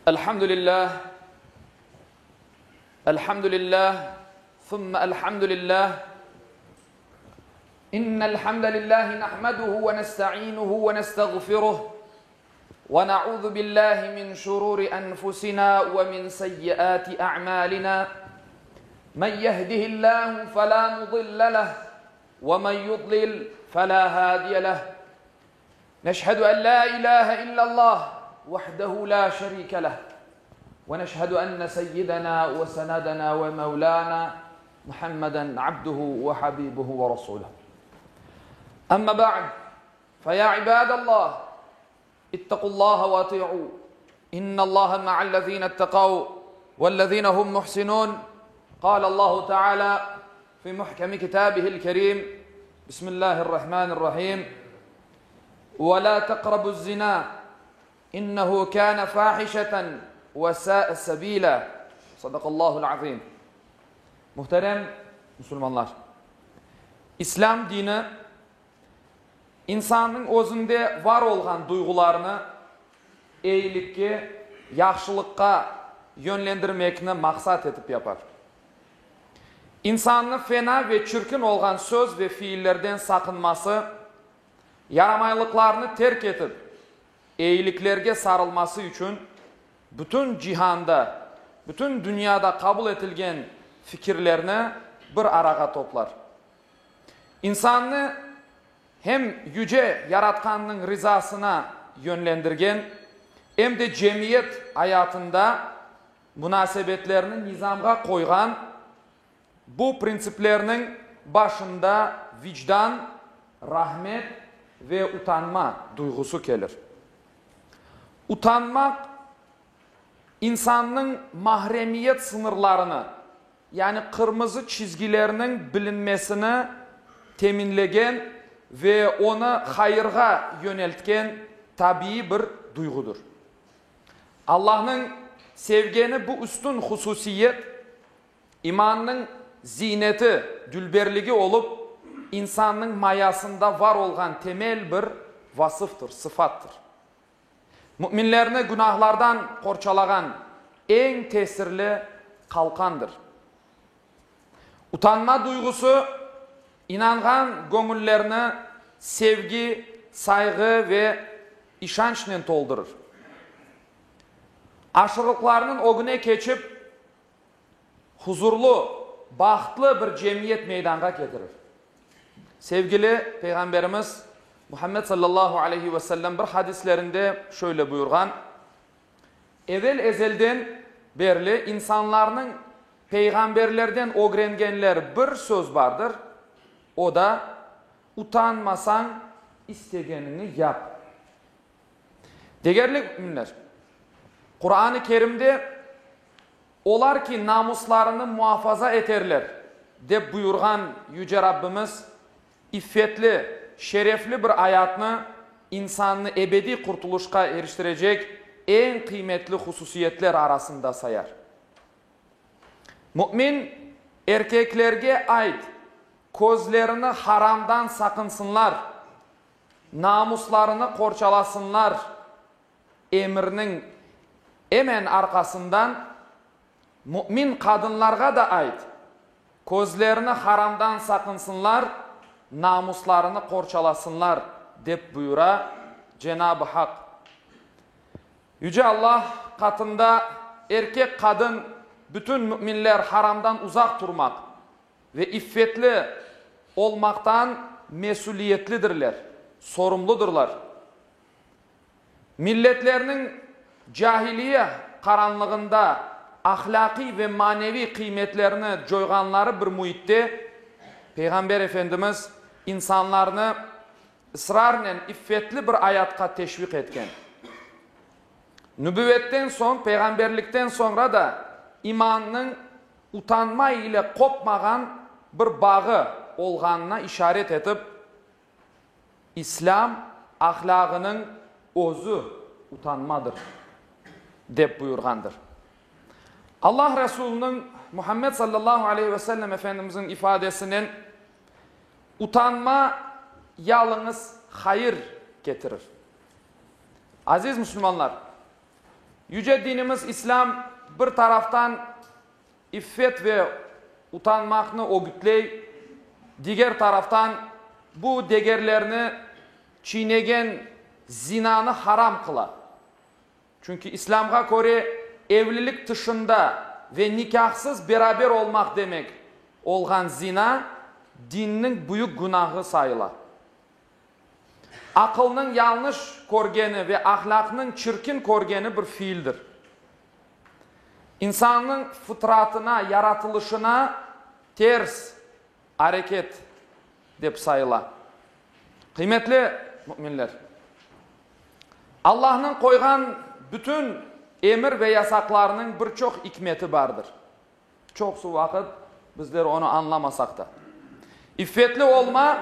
الحمد لله الحمد لله ثم الحمد لله إن الحمد لله نحمده ونستعينه ونستغفره ونعوذ بالله من شرور أنفسنا ومن سيئات أعمالنا من يهده الله فلا مضل له ومن يضلل فلا هادي له نشهد أن لا إله إلا الله وحده لا شريك له ونشهد أن سيدنا وسندنا ومولانا محمدا عبده وحبيبه ورسوله أما بعد فيا عباد الله اتقوا الله واطيعوا إن الله مع الذين اتقوا والذين هم محسنون قال الله تعالى في محكم كتابه الكريم بسم الله الرحمن الرحيم ولا تقربوا الزنا إنه كان فاحشة وساء سبيلا صدق الله العظيم Muhterem musulmanlar! İslâm dini insannıñ özünde var olğan duyğularını eyilikke, yahşılıqqa yönlendirmekni maqsat etip yapar. İnsannı fena ve çirkin olğan söz ve fiillerden saqınması, yaramaylıqlarnı terk etip, eyiliklerge sarılması içün bütün cihanda, bütün dünyada qabul etilgen fikirlerni bir arağa toplar. İnsannı hem Yüce Yaratqannıñ rizasına yönlendirgen, em de cemiyet ayatında munasebetlerni nizamğa qoyğan bu printsiplerniñ başında vicdan, rahmet ve utanma duyğusı kelir. Utanmaq, insannıñ mahremiyet sıñırlarını, yani qırmızı çizgilerniñ bilinmesini teminlegen ve onı hayırğa yöneltken tabiiy bir duyğudır. Allahnıñ sevgeni bu üstün hususiyet, imannıñ ziyneti, dülberligi olıp, insannıñ mayasında var olğan temel bir vasıftır, sıfattır. Müminlerni günahlardan qorçalağan eñ tesirli qalqandır. Utanma duyğusı inanğan göñüllerni sevgi, sayğı ve işançnen toldurır. Aşırılıqlarnıñ ögüne keçip, huzurlu, bahtlı bir cemiyet meydanğa ketirir. Sevgili Peyğamberimiz Muhammed sallallahu aleyhi ve sellem bir hadislerinde şöyle buyurğan, Evel-ezelden berli insanlarnıñ peyğamberlerden ögrengenleri bir söz bardır, o da, Utanmasañ, istegeniñi yap. Degerli müminler, Quran-ı Kerimde, Olar ki, namuslarını muafaza eterler, dep buyurğan Yüce Rabbimiz, iffetli, şerefli bir ayatnı insannı ebediy qurtulışqa eriştirecek eñ qıymetli hususiyetler arasında sayar. Mümin erkeklerge ayt, közlerini haramdan saqınsınlar, namuslarını qorçalasınlar emirniñ emen arqasından mümin qadınlarğa da ayt, közlerini haramdan saqınsınlar, namuslarını qorçalasınlar, dep buyura Cenab-ı Haq. Yüce Allah qatında erkek, qadın, bütün müminler haramdan uzaq turmaq ve iffetli olmaqtan mesüliyetlidirler, sorumludırlar. Milletlerniñ cahiliye qaranlığında ahlâqiy ve maneviy qıymetlerini coyğanları bir müitte Peyğamber Efendimiz insanlarnı ısrarnen iffetli bir ayatqa teşviq etken. Nübüvetten soñ, peyğamberlikten soñra da imannıñ utanma ile qopmağan bir bağı olğanına işaret etip, İslâm ahlâğınıñ özü utanmadır, dep buyurğandır. Allah Resuliniñ Muhammed sallallahu aleyhi ve sellem Efendimizniñ ifadesinen, Utanma yalıñız hayır ketirir. Aziz musulmanlar! Yüce dinimiz İslâm bir taraftan iffet ve utanmaqnı ögütley, diger taraftan bu degerlerni çiynegen zinanı haram qıla. Çünki İslâmğa köre evlilik tışında ve nikâhsız beraber olmaq demek olğan zina dinniñ büyük günahı sayıla. Aqılnıñ yañlış körgeni ve ahlâqnıñ çirkin körgeni bir fiildir. İnsannıñ fıtratına, yaratılışına ters areket dep sayıla. Qıymetli müminler! Allahnıñ qoyğan bütün emir ve yasaqlarınıñ bir çoq ikmeti bardır. Çoqusı vaqıt bizler onı añlamasaq da. İffetli olma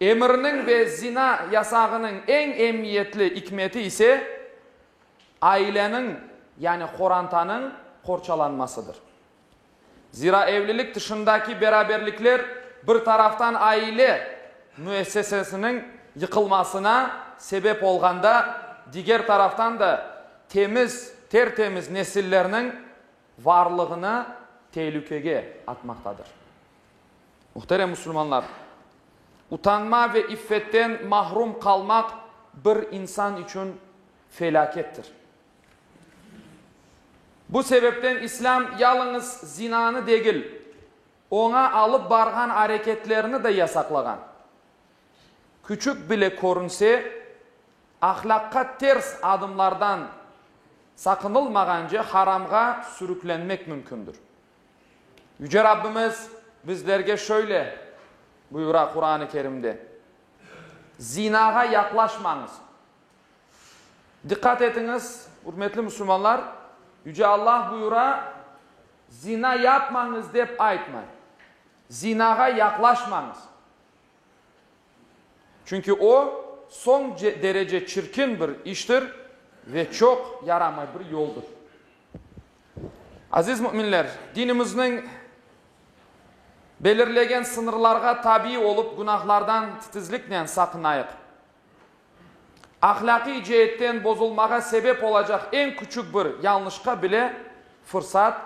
emiriniñ ve zina yasağınıñ eñ emiyetli ikmeti ise, aileniñ, yani qorantanıñ qorçalanmasıdır. Zira evlilik tışındaki beraberlikler bir taraftan aile müessesesiniñ yıqılmasına sebep olğanda, diger taraftan da temiz, ter-temiz nesillerniñ varlığını telükege atmaqtadır. Muhterem musulmanlar, utanma ve iffetten mahrum qalmaq bir insan içün felâkettir. Bu sebepten İslâm yalıñız zinanı degil, oña alıp barğan areketlerni de yasaqlağan. Küçük bile körünse, ahlâqqa ters adımlardan saqınılmağance haramğa sürüklenmek mümkündir. Yüce Rabbimiz bizlerge şöyle buyura Quran-ı Kerimde, Zinağa yaqlaşmañız. Diqqat etiñiz, ürmetli musulmanlar, Yüce Allah buyura, zina yapmañız dep aytmay. Zinağa yaqlaşmañız. Çünki o, soñ derece çirkin bir iştir ve çoq yaramay bir yoldur. Aziz müminler, dinimizniñ belirlegen sıñırlarğa tabiy olıp günahlardan titizliknen saqınayıq. Ahlâqiy ceetten bozulmağa sebep olacaq eñ küçük bir yañlışqa bile fırsat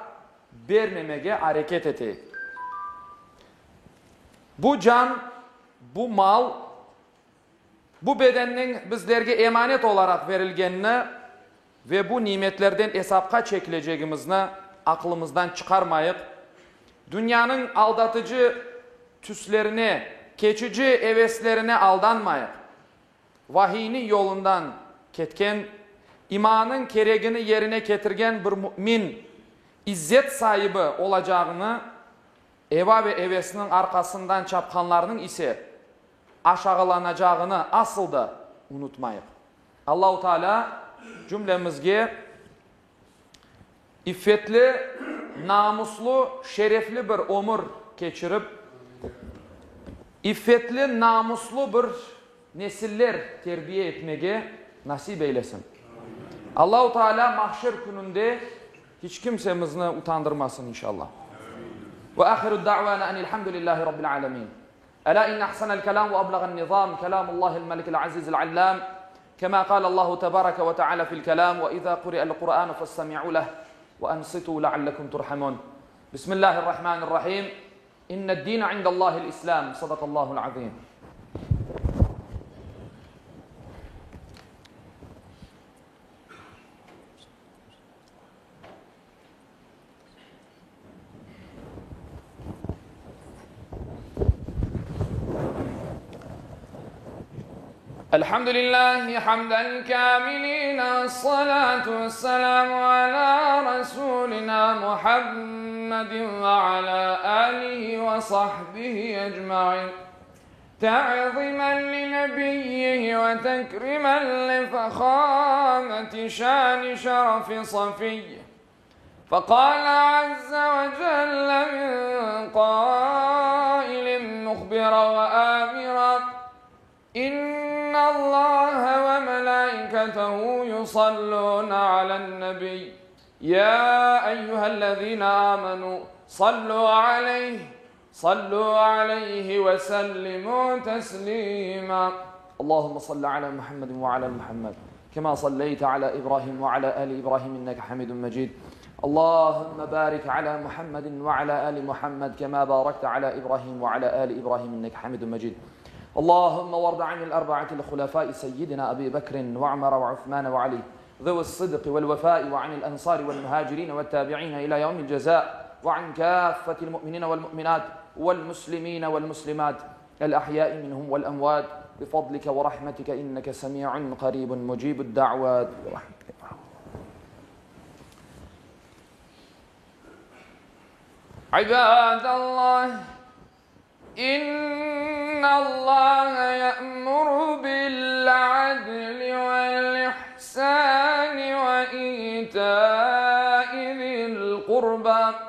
bermemege areket eteyik. Bu can, bu mal, bu bedenniñ bizlerge emanet olaraq verilgenini ve bu nimetlerden esapqa çekilecegimizni aqlımızdan çıqarmayıq, dünyanıñ aldatıcı tüslerine, keçici eveslerine aldanmayıq. Vahiyniñ yolundan ketken, imanıñ keregini yerine ketirgen bir mümin izzet saibi olacağını, eva ve evesiniñ arqasından çapqanlarnıñ ise aşağılanacağını asıl da unutmayıq. Allahu Teala cümlemizge iffetli, namuslı, şerefli bir ömür keçirip, iffetli, namuslı bir nesiller terbiye etmege nasip eylesin. Allahu Teala mahşer kününde hiç kimsemizni utandırmasın inşallah. Ve ahiru da'vana enilhamdülillahi rabbil alemin. Ela inne ahsenel kelam ve ebleğen nizam kelamullahil melikil azizil allam kema kâlallahu tebareke ve teala fil kelam ve izâ kuri'el Kur'anu festemi'u leh ve ensitu leallekum turhamun. Bismillahirrahmanirrahim. İnned-dîne indallâhil İslâm. Sadakallâhul azîm. Elhamdülillahi hamden kâmilîn Essalâtu vesselâmu alâ Rasûlinâ Muhammedin ve alâ âlihi ve sahbihi ecmaîn. Te'zimen li nebiyyihi ve tekrimen li fehâmeti şâni şerefi safiyyi. Feqâle azze ve celle min qâilin muhbiran ve âmiran, İnnallâhe ve melâiketehu yusallûne alen-nebiy, yâ eyyühellezîne âmenû, sallû aleyh, sallû aleyhi ve sellimû teslîmâ. Allahümme salli alâ Muhammedin ve alâ Muhammed. Kema salleyte ala İbrahim ve ala ali İbrahim inneke Hamidun Mecid. Allahümme barik ala Muhammedin ve ala ali Muhammed kema barakte ala İbrahim ve ala ali İbrahim inneke Hamidun Mecid. Allahümme varda anil erba'atil hulefai seyyidina Ebi Bekrin ve Ömer ve Osman ve Ali. ذوي الصدق والوفاء وعن الأنصار والمهاجرين والتابعين إلى يوم الجزاء وعن كافة المؤمنين والمؤمنات والمسلمين والمسلمات الأحياء منهم والأموات بفضلك ورحمتك إنك سميع قريب مجيب الدعوات برحمتك عباد الله إن الله يأمر بالعدل والإحسان وإيتاء ذي القربى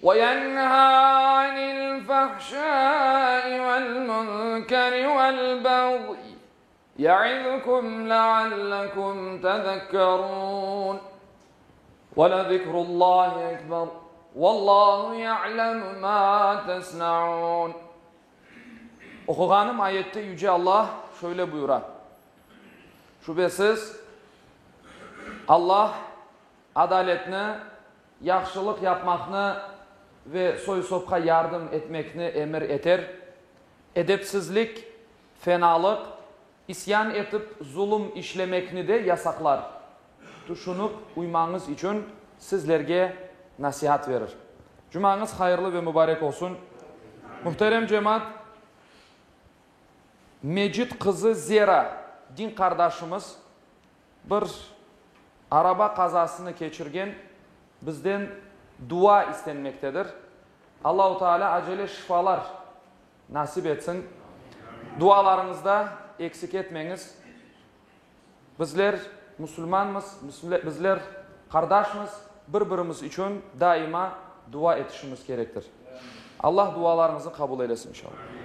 وينهى عن الفحشاء والمنكر والبغي يعظكم لعلكم تذكرون ولذكر الله أكبر والله يعلم ما تصنعون Oquğanım ayette Yüce Allah şöyle buyura, Şübesiz, Allah adaletni, yahşılıq yapmaqnı ve soy-sopqa yardım etmekni emir eter, edepsizlik, fenalıq, isyan etip zulum işlemekni de yasaqlar. Tüşünip uymañız içün sizlerge nasiat verir. Cumañız hayırlı ve mübarek olsun. Muhterem cemaat, Mecit qızı Zera din qardaşımız bir araba qazasını keçirgen, bizden dua istenmektedir. Allahu Teala acele şifalar nasip etsin. Dualarıñızda eksik etmeñiz. Bizler musulmanmız, bizler qardaşmız, bir-birimiz içün daima dua etişimiz kerektir. Allah dualarıñıznı qabul eylesin, inşallah.